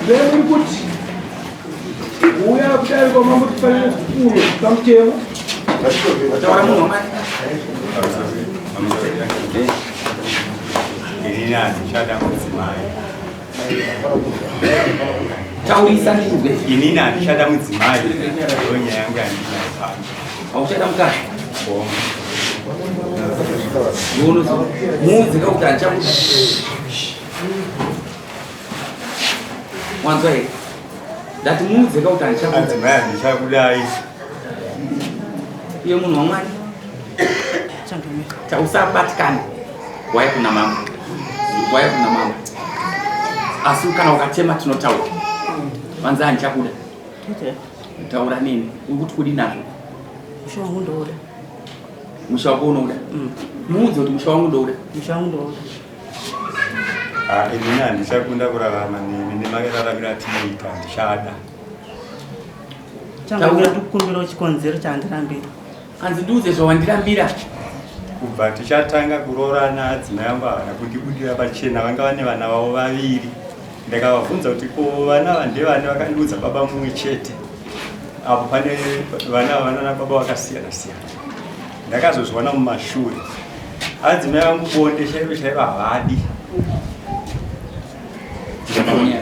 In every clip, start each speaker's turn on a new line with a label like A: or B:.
A: Muri kuti uya kudai kwamambo tifanire kuno pamutemo.
B: Taura munhu wamai.
C: Inini handichada mudzimai.
B: Taurisa ndinzwe.
C: Inini handichada mudzimai. Ndiyo nyaya yangu yandinayo pano.
B: Hauchada mukadzi? Muudze kuti handichakuda. Wanzwa here? Ndati muudze kuti handichakuda.
C: Adzimai handichakudai.
B: Iye munhu waMwari. Usabatikane. Waya kuna mama. Waya kuna mama. Asi kana ukachema tinotaura. Vanzi handichakuda. Taura neni. Uri kuti kudi nazvo?
D: Musha wangu ndoda.
B: Musha wako unoda? Mm. Muudze kuti musha wangu ndoda.
D: Musha wangu ndoda.
C: Ah, inini handichakunda kurarama nemi nemararamiro atinoita handichada.
D: Changamira ndikukumbira chikonzero chandirambira.
B: Hanzi ndiudze zvawandirambira.
C: Kubva tichatanga kuroorana adzimai angu havana kundibudira pachena vanga vane vana vavo vaviri. Ndakavabvunza kuti ko vana ava ndevani vakandiudza baba mumwe chete. Apo pane vana ava vana baba vakasiyana siyana. Ndakazozviwana mumashure. Adzimai vangu bonde chairo chairo havadi.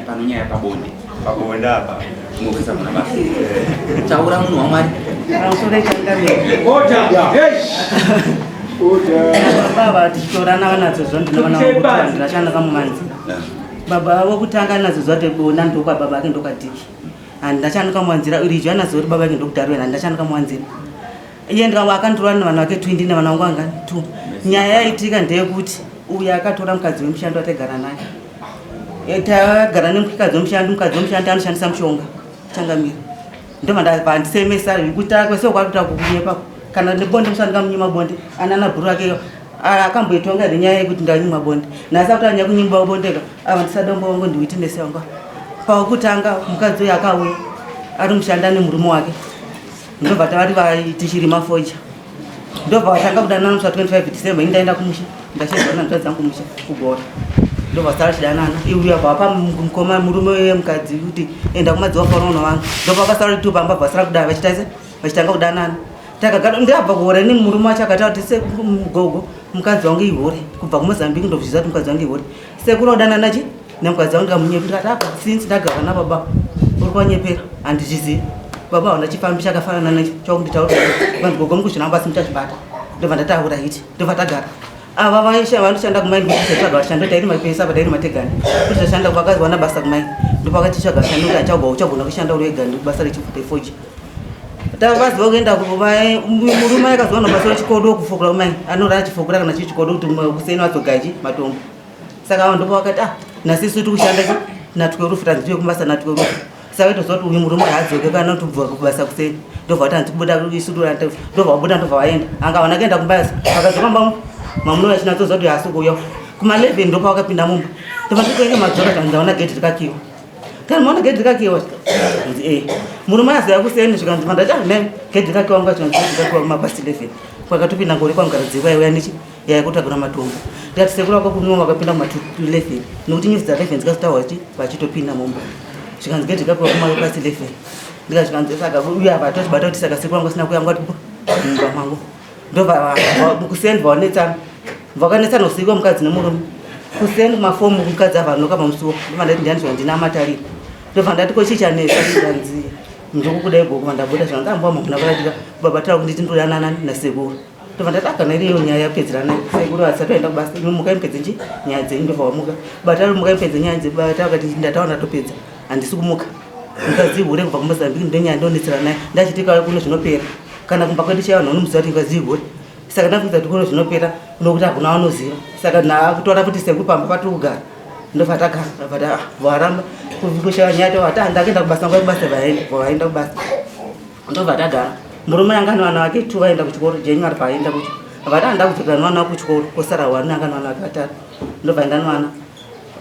B: Pano nyaya pabonde.
C: Pabonde apa.
B: Unopesa muna basa. Taura munhu waMwari.
D: Pamusoro changamire.
A: Order. Hey. Order.
D: Baba tichitorana vanadzo zva ndinoona kuti vanhu vashanda kamumanzi. Baba vokutanga nadzo zva tebona ndokwa baba ake ndokadiki. Handachanduka muwanzira uri izvo anazo kuti baba ake ndokudharwena handachanduka muwanzira. Iye ndikawa akanditora nevana vake 20 nevana vangu angani 2. Nyaya yaitika ndeyekuti uyu akatora mukadzi wemushando wataigara naye. Eh, tagara nemukadzi wemushando, mukadzi wemushando anoshandisa mushonga changamira. Ndobva ndabva ndisemesa kuita kwese kwakuita kukunyepa kana nebonde mushando kamunyima bonde anana bhuru ake akamboitonga here nyaya yekuti ndanyimwa bonde nhasi akuti anyaya kunyimba bonde ka ava ndisadombo wangu ndiwitness wanga pakutanga mukadzi uyu akauya ari mushanda nemurume wake ndobva tavari vatichirima foja ndobva vatanga kudanana musi wa 25 December ini ndaenda kumusha ndachezana hanzvadzi dzangu kumusha kugora ndobva sara chidanana iuya bva pa mukoma murume wemukadzi kuti enda kumadziwa fanoona vangu ndobva vakasara tu pamba bva sara kudai vachitaise vachitanga kudanana takagara ndabva kuhora ini murume wacho akataura kuti segogo mukadzi wangu ihure kubva kumozambique ndobvizviziva kuti mukadzi wangu ihure sekuru wadanana chi nemukadzi wangu ndikamunyepa ndikati apa since ndagara nababa uri kwanyepera handizvizivi baba hauna chifambi chakafanana nacho chakunditaura vanhu gogo mukuzviramba asi muchazvibata ndobva ndataura iti ndobva tagara ava vaisha vanoshanda kumaini kuti tsvaga vashando tairi mapesa apa tairi mategani kuti tashanda vakawana basa kumaini ndopakati tsvaga vashando kuti achagwa uchagona kushanda uri wega basa rechifoji tavaziva kuenda murume akazowana basa rechikodo kufokura kumaini anorara achifokura kana chichikodo kuti kuseni vadzogachi matombo saka avo ndipo vakati ah nhasi isu tiri kushanda natwerufu tanzi tiuye kumabasa natwerufu saka toziva kuti uyu murume haadzoke kana tobva kubasa kuseni ndobva kuti hanzi kubuda isu ndobva vabuda ndobva vaenda anga havana kuenda kumbasa vakadzoka mba mamunouya chinatsoziva kuti haasi kuuya kuma 11 ndopa vakapinda mumba ndobva ndikuenge madzoka tanzi ndaona gedhi rikakiwa kana maona gedhi rikakiwa nzi e murume aziva kuseni zvikanzi mandati ah ne gedhi rikakiwa nguva zvikanzi gedhi rikakiwa kumapast 11 kwakatopinda ngori kwamugara dzikwa yauya nechi yaikutakura matombo ndikati sekuru vako kunwa vakapinda kuma 11 nokuti news dza 11 dzikazotaurwa chi vachitopinda mumba zvikanzi gedhi rikapiwa kuma past 11 ndikati zvikanzi saka uye apa tozvibata kuti saka sekuru vangu vasina kuuya ngati mumba mangu ndobva kuseni vaonetsana vakanetsana usiku mukadzi nemurume kuseni kumafomu mukadzi avanoka pamusuwo ndobva ndati ndiani zvikanzi ndina matariro ndobva ndati ko chii chanetsa zvikanzi ndokukuda igoko ndabuda zvikanzi ambuwa mamuna kuratika baba tava kunditi ndodanana nasekuru ndobva ndati akana iriyo nyaya yapedzerana sekuru asati vaenda kubasa imi mukai mupedze nji nyaya dzenyu ndobva wamuka bata mukai mupedze nyaya dzenyu bata vakati ndataura ndatopedza handisi kumuka mukadzi hure kubva kumozambique ndonyaya ndonetsera naye ndachiti kauya kuno zvinopera kana kumba kwedu chaivanhu vanomuziva kuti mukadzi hure saka ndafunza kuti kuno zvinopera nokuti hakuna vanoziva saka ndakutora kuti sekuru pamba patiri kugara ndobva tagara varamba kushaya nyaya towati ndakuenda kubasa nguva yekubasa vaenda kubasa ndobva tagara murume anga nevana vake two vaenda kuchikoro january paaenda kucho vati anda kudzokera nevana kuchikoro kosara one anga nevana vake vatatu ndobva enda nevana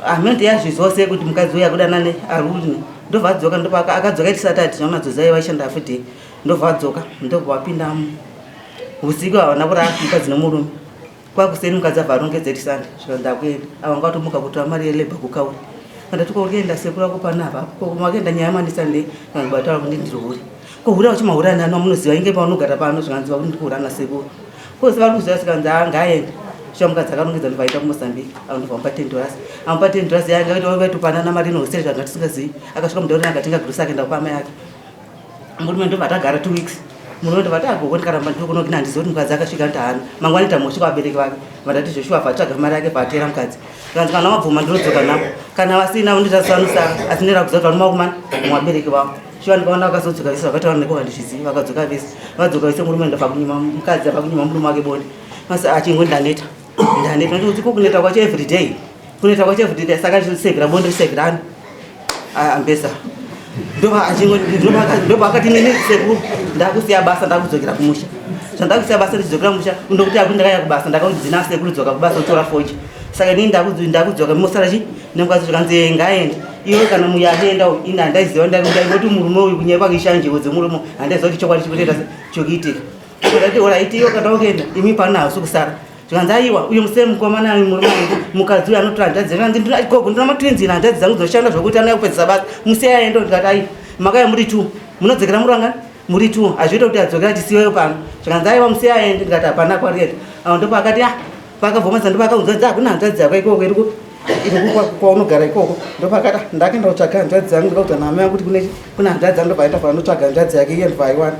D: hameno yazvizwa sei kuti mukadzi uyo akudanane aruni ndobva adzoka ndobva akadzoka itisati ati zvamadzozai vaishanda afuti ndobva adzoka ndobva wapinda usiku havana kurara mukadzi nemurume Kwakuseni mukadzi abva arongedza iti Sunday zvika ndakuenda. Ava ngatomuka kutora mari yelabor kukauri. Vandati ko uri kuenda sekuru vako panapa ko makaenda nyaya mandisa ndei vanhu vataura kuti ndiri hure. Ko hura wacho mahura nani wamunoziva inge paunogara pano zvikanzi vakuti ndiri kuhura nasekuru. Ko vari kuziva sikanzi haa ngaaende. Shuwa mukadzi akarongedza ndobva aenda kuMozambique anobva amupa 10 dollars. Amupa 10 dollars yanga ita vaitopanana mari inohosera zvanga tisingazivi. Akasvika mudhorobha akatenga grocery akaenda kupa amai ake. Murume ndobva atagara 2 weeks. Murume ndobva ati agogo ndikaramba ndiri kuno kina handizivi kuti mukadzi akasvika nditi haana. Mangwana ita mhosva kuvabereki vake. Vandati Joshua abva atsvaga mari yake bva ateera mukadzi. Zvikanzi kana wabvuma ndinodzoka navo. Kana vasina undiita sanosara asi ndinoda kuziva kuti varume vakomana muvabereki vavo. Shuwa ndikaona vakazodzoka vese vakataura neko handizvizivi vakadzoka vese. Vadzoka vese murume ndobva kunyima mukadzi abva kunyima murume wake bonde. Masi achingo ndaneta. Ndaneta ndikuti ko kuneta kwacho everyday. Kuneta kwacho everyday saka zvisevhera bonde risevhera ani. Ambesa. Ndobva achingo ndobva akati nini sekuru ndakusiya basa ndakudzokera kumusha. Zvandakusiya basa ndichidzokera kumusha ndokuti aku ndakaya kubasa ndakaunzi dzina sekuru dzoka kubasa utora foji. Saka inini ndakudzoka mosara chi nemukadzi zvikanzi ngaende. Iwe kana muya achienda ini handaiziva ndaingoti murume uyu kunyaya kwake ishanjewo dzemurume handaiziva kuti chokwadi chikutoita chokuitika. Ndati oraiti iwe kana ukuenda imi pano hausi kusara. Zvikanzi aiwa uyu musee mukomana uyu murume wangu mukadzi uyu anotora hanzvadzi zvikanzi ndina gogo ndina matwins ina hanzvadzi dzangu dzinoshanda zvokuti anouya kupedzisa basa musee aenda ndikati aiwa makauya muri two munodzokera muri vangani muri two hazviite kuti adzokera achisiweyo pano zvikanzi aiwa musee aende ndikati hapana kwarienda avo ndopaakati ah paakabvomedza ndopaakaunza nzi hakuna hanzvadzi yako ikoko iri kwaunogara ikoko ndopaakati ah, ndakaenda kutsvaga hanzvadzi dzangu ndikaudza naamai kuti kune hanzvadzi dzangu ndobva aenda panotsvaga hanzvadzi yake iye ndobva aiwana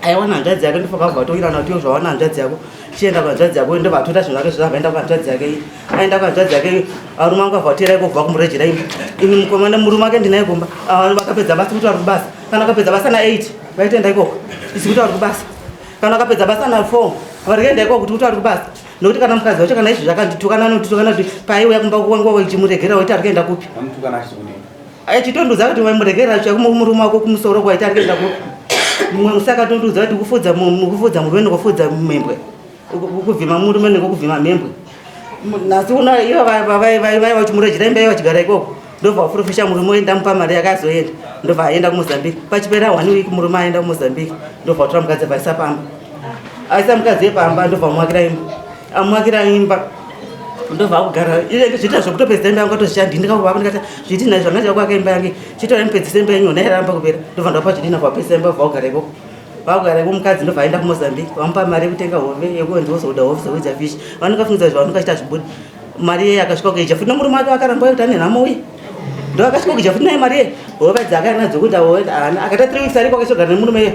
D: aiwana hanzvadzi yake ndobva vabva vatoirana kuti zvawana hanzvadzi yako chienda kuhanzvadzi yako ndobva atoita zvinhu zvake zvavo aenda kuhanzvadzi yake iye aenda kuhanzvadzi yake varume vangu vabva vatera ikoko vakumurejera imi imi mukomana murume wake ndinaye kumba vakapedza basa kuti vari kubasa kana vakapedza basa na 8 vaitoenda ikoko isi kuti vari kubasa kana vakapedza basa na 4 vari kuenda ikoko kuti kuti vari kubasa nokuti kana mukadzi wacho kana izvi zvakanditukana anotitukana kuti paaiuya kumba kwangu wachimuregera waiti ari kuenda kupi Achitondiudza kuti waimuregera chako murume wako kumusoro kwaita ari kuenda kupi. Mumwe musi akatondiudza kuti kufudza kufudza murume nekufudza mhembwe. Kuvhima murume nekuvhima mhembwe. Nhasi uno ivo vaiva vachimurejera imba ivo vachigara ikoko. Ndobva wafurufisha murume oenda mupa mari yake azoenda. Ndobva aenda kuMozambique. Pachipera one week murume aenda kuMozambique. Ndobva watora mukadzi abva pamba. Aisa mukadzi pamba ndobva amuakira imba. Amuakira imba. Ndobva akugara zviita zvekutopedzisa imba yangu atozvichandi ndikavava ndikati zvidhina zvanga chakwaka imba yange chitora mupedzise imba yenyu nairamba kupera ndobva ndapa zvidhina vapedzisa imba bva kugara ikoko vakugara iko mukadzi ndobva aenda kumozambique vamupa mari yekutenga hove yekuenzi wozoda hove dzekuidza fish vanongafungidzira zvavanongachita zvibuda mari iye akasvika kuija futi nomurume wake wakaramba kuti ane nhamo uye ndo akasvika kuija futi naye mari iye hove dzaakaenda nadzo kuita hove haana akaita three weeks ariko akachogara nemurume iye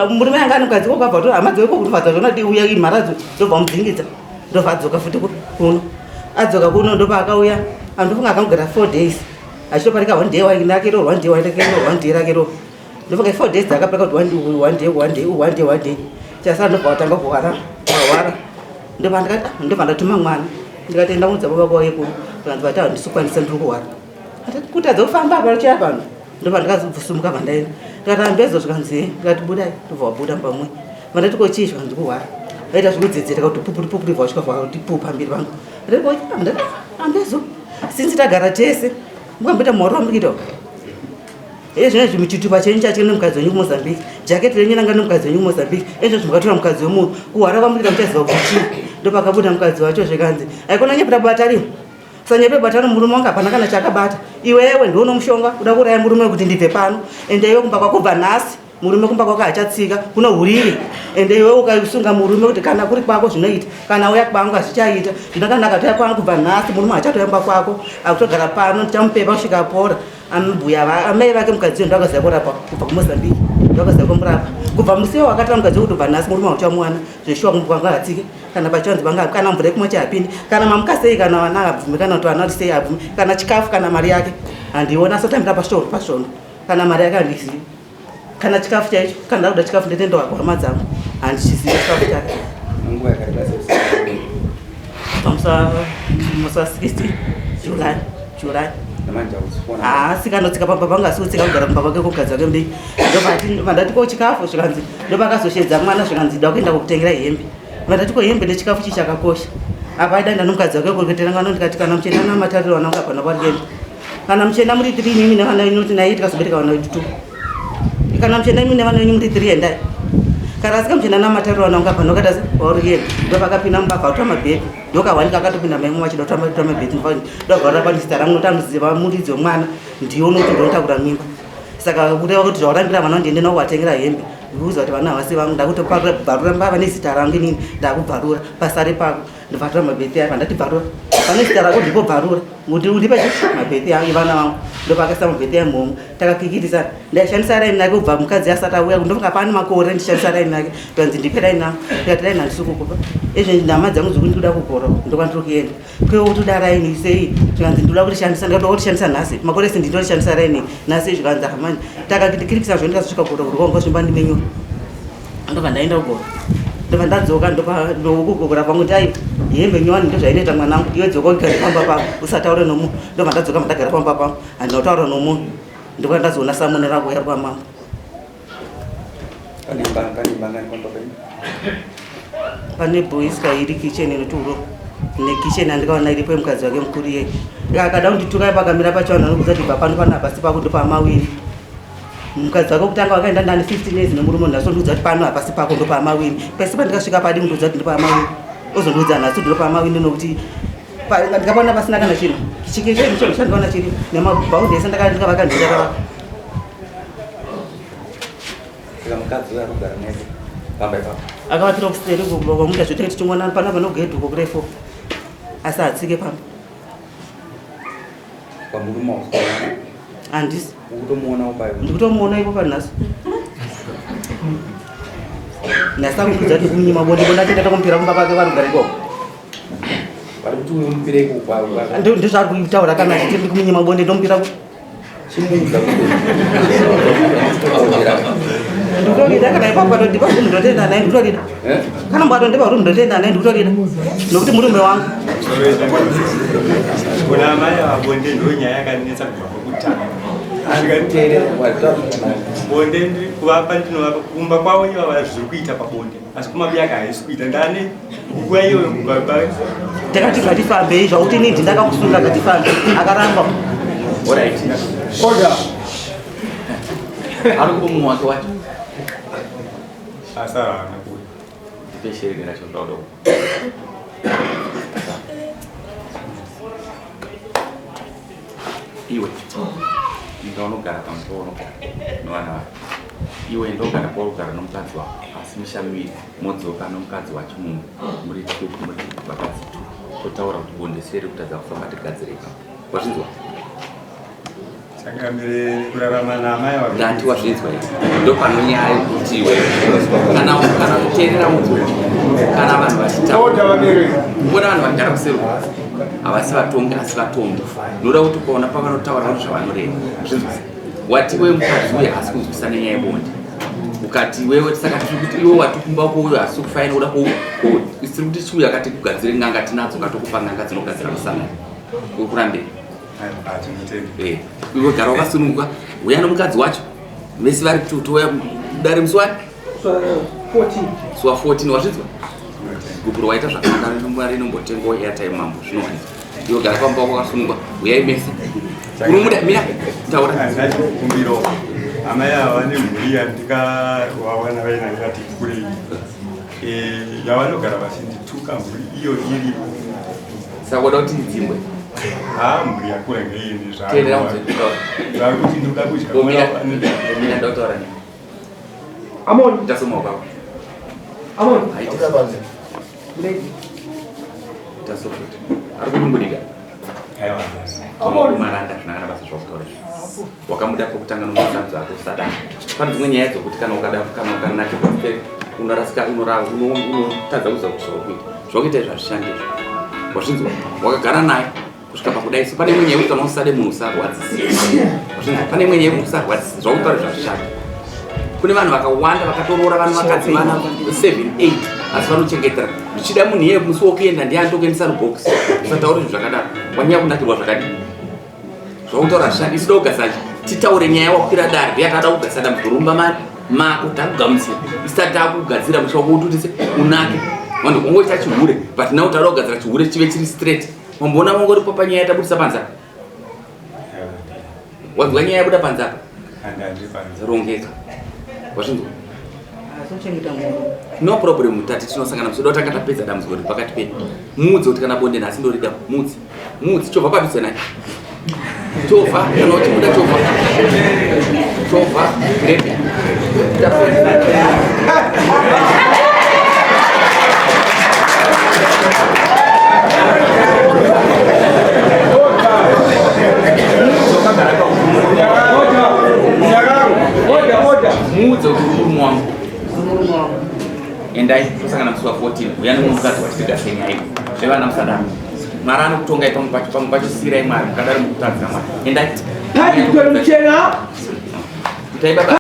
D: murume anga ane mukadzi ikoko abva hama dzeko kutofadza zvona uya imharadzo ndobva mudzingidza ndobva adzoka futi kuno adzoka kuno ndopaakauya andofunga akangogara four days achitoparika one day rake ro one day rake ro one day rake ro ndofunga four days dzakaparika kuti one day one day one day one day one day chasara ndobva watanga kuhwara wahwara ndobva ndikati ah, ndobva ndatuma mwana ndikati enda kunudza baba kwauye kuno vanhu vati handisi kukwanisa ndiri kuhwara kutadza kufamba apa chaya pano ndobva ndikazobvusumuka vandaenda ndikati ambezo zvikanzi ndikati budai ndobva wabuda pamwe vandati ko chii zvikanzi kuhwara vaita zvekudzedzereka kuti pupuri pupuri bva vasvika kuti pu pamberi vangu ndati ambezo since tagara tese mukamboita muhoro wamurikuita iye zvino izvi muchitupa chenyu chacho nemukadzi wenyu kumozambique jaketi renyu ranga nemukadzi wenyu kumozambique ezvo mukatora mukadzi wemunhu kuhwara kwamurikuita muchaziva kuti chii ndopakabuda mukadzi wacho zvekanzi aikona nyepera batariwo Sanyepe batano murume wangu hapana kana chaakabata. Iwewe ndiwe unomushonga uda kuuraya murume kuti ndibve pano. Ende iwe kumba kwako kubva nhasi murume kumba kwako hachatsika kuno huriri. Ende iwe ukasunga murume kuti kana kuri kwako zvinoita kana uya kwangu hazvichaita. Ndakana akatouya kwangu kubva nhasi murume hachatouya kumba kwako akutogara pano ndichamupepa kusvika apora. Ambuya amai vake mukadzi uyo ndakaziva kurapa kubva kuMozambique ndakaziva kumurapa kubva musi iwo wakatanga mukadzi kuti kubva nhasi murume hauchamuwana zveshuwa kumba kwangu hatsike kana pachivanzi vanga kana mvura yekumwa chahapindi kana mamuka sei kana vana abvume kana kuti vana sei abvume kana chikafu kana mari yake handiona asatambira pasvondo pasvondo kana mari yake handizivi kana chikafu chaicho kana ndakuda chikafu ndete ndohakwa hama dzangu handichizivi chikafu chake pamusa musa 16 July July haasi kanotsika pamba panga asi kutsika kugara kumba kwake kugadzwa kembei ndobati ko chikafu zvikanzi ndopakazoshedza mwana zvikanzi da kuenda kokutengera hembe vandati ko hembe nechikafu chii chakakosha apa aida enda nomukadzi wake kureketera ngano ndikati kana muchienda namatariro vana vangu hapana kwari kuenda kana muchienda muri three imimi nevana venyu kuti naiye tikazobereka vana vedu two kana muchienda imimi nevana venyu muri three endai Karasika muchina namatariro anonga pano kada wauri ndopakapinda mumba akatora mabhebhi ndokawanika akatopinda maimo vachida kutora mabhebhi ndobvarura pane zita rangu nokuti anoziva muridzi wemwana ndiye unoti ndonotakura mimba saka kureva kuti zvaurambira vana ndiende navo kuvatengera hembe ndikuudza kuti vana havasi vangu ndakutobvarura mbava nezita rangu inini ndakubvarura pasare pako ndobvarura mabhebhi aya vandati bvarura pane zita rako ndipo bvarura kuti undipe mabhebhi angu evana vangu ndopakaisa mabhebhi amuhomwe takakikitisa ndaishandisa raini yake kubva mukadzi asati auya ndofunga pane makore ndishandisa raini yake ndanzi ndipe raini yangu ndikati raini handisi kukupa izvezvi ndama dzangu dzekuti ndikuda kugora ndokwandiri kuenda kwewo kutoda raini sei zvikanzi ndinoda kurishandisa ndikatoda kurishandisa nhasi makore ese ndinorishandisa raini nhasi zvikanzi akamani takakirikisa zvo ndikazosvika kugora kurwanga zvimba ndimenyura ndobva ndaenda kugora ndobva ndadzoka ndokugogora kwangu kuti ai hembe nyowani ndozvainoita mwanangu iwe dzoka ugare pamba pako usataure nomunhu ndobva ndadzoka mandagara pamba pangu handina kutaura nomunhu ndobva ndazoona samune rako yari kwamambo pane boiska iri kitchen inoti uro nekitchen andikaona iripo yemukadzi wake mukuru iyeye akada kundituka pakamira pacho vanhu vanokuudza kuti bva pano pano hapasi pako ndopamawiri mukadzi wake kutanga wakaenda ndani 15 years nemurume nhasi ondiudza kuti pano hapasi pako ndopamawini pese pandikasvika padi kundiudza kuti ndopamawini ozondiudza nhasi ndopamawini nokuti ndikapaona pasina kana chinhu chikechinhu chandikaona chiri nemabhaundi ese ndakavaka ndikavaka akavakira kuseri kwamuita zvotenge tichingona panapa nogedhi uko kurefu asi hatsike pamba
B: Pamurume wausiona?
D: Handisi.
B: Ukutomuona ubayo.
D: Ndikutomuona ipo panhasi. Nhasi akundudza kuti kunyima bonde bonde atenda takumupira kumba kwake vari kugara ikoko.
B: Vari kuti umupire ikoko.
D: Ndizvo ari kutaura kana achiti ndikumunyima bonde ndomupira ku
B: Chimuudza kuti
D: ndikutorida kana ipapo atondipa room ndotenda naye ndikutorida
B: Eh?
D: kana mbo atondipa room ndotenda naye ndikutorida nokuti murume wangu
C: Kuna amai ava bonde ndo nyaya yakanetsa kubva kwekutanga. Bonde kuvapa ndinovapa kumba kwavo ivava zviri kuita pabonde asi kumabiyaka haisi kuita ndane nguva iyoyo kubva
D: Takati ngatifambei zvakuti ini ndindakakusunga ngatifambe akaramba.
B: Alright.
A: Order.
B: Ari kupa mumwe wake wacho.
C: Asara haana kuuya.
B: Ndipe shereni racho ndauda. Iwe. Inga unogara pamusoro unogara nevana vako. Iwe ndogara paunogara nomukadzi wako asi misha miviri modzoka nomukadzi wacho mumwe muri two muri vakadzi two totaura kuti bonde sei rikutadza kufamba tigadzire ipapo wazvinzwa
C: Changamire kurarama naamai vako.
B: Ndati wazvinzwa here? Ndopano nyaya yekuti iwe kana kana kuteerera munzwe kana vanhu vachitaura kuona vanhu vagara kuseri havasi vatongi asi vatongi ndoda kuti ukaona pavanotaura vano zvavanoreva zvinzwa wati iwe mukadzi uye haasi kunzwisisa nenyaya yebonde ukati iwewe saka tiri kuti iwe wati kumba uko uyo haasi kufaina uda tiri kuti chiuya kati kugadzire n'anga tinadzo katokupa n'anga dzinogadzira musangano uri kurambei Eh, iwe gara wakasununguka uya nomukadzi wacho vese vari kutouya dare musi wani musi wa 14 wazvinzwa gupuro waita zvakanaka mari inombotengwa airtime mambo zvinowaniswa iwe gara pamba wako wakasunungwa uyai mese unomuda mira taura
C: Ndachikumbiro amai ava vane mhuri yandikawawana vainayo yati kurei eh, yavanogara vachindituka mhuri iyo iripo
B: saka uda kuti idzingwe
C: haa mhuri yakura ngeini
B: teerera unzwe
C: zvaari kuti ndinoda kudya
B: Omira, omira ndautaura newe.
A: Amon.
B: Ndasoma kwako.
A: Amon.
B: Haita. Tasofut. Ari kudumbudika.
C: Aiwa.
B: Amon. Maranda zvina kana basa zvakutaura izvi. Wakamuda pokutanga nomusanzo ako usadaro. Pane dzimwe nyaya dzokuti kana ukada kana ukanakirwa kupfeka unorasika unora unotadza kuziva kuti zvauri kuita. Zvauri kuita izvi hazvishandi izvi. Wazvinzwa? Wakagara naye kusvika pakudai so pane imwe nyaya yekuti kana usade munhu usarwadzise. Wazvinzwa? Pane imwe nyaya yekuti usarwadzise. Zvauri kutaura izvi hazvishandi. Kune vanhu vakawanda vakatoroora vana vakadzi vana 7 8 asi vanochengetera. Zvichida munhu iye musi wokuenda ndiye anotokuendesa rubhokisi. Usataure zvinhu zvakadaro. Wanyanya kunakirwa zvakadii? Zvakutaura hazvishandi. Isu toda kugasa titaure nyaya wakwira dare ndiye akada kugasa dambudziko rumba mari mako takugamuchira isati takugadzira musha wako kuti utise unake vanhu kungoita chihure but now tada kugadzira chihure chive chiri straight mamboona mangoripo panyaya yatabudisa panze apa wanzwa nyaya yabuda panze apa rongeka wazvinzwa
D: Asi kuchengeta mhuri.
B: No problem, tati tinosangana musi tanga tapedza dambudziko riri pakati pedu. Muudze kuti kana bonde nhasi ndorida. Muudze, muudze. Chovha padhuze naye, chovha kana uchimuda, chovha, chovha repi.
A: Order, order.
B: Muudze kuti uri murume wangu.
D: Murume wangu.
B: Endai, tosangana musi wa14. Uya nemukadzi wachitega senyaya zvevana, musadaro. Mwari anokutongai pamwe pacho, pamwe pacho sirai Mwari. Mukadaro mukutadzira Mwari. Endai.
A: Padi kutora muchena.
B: Itai baba.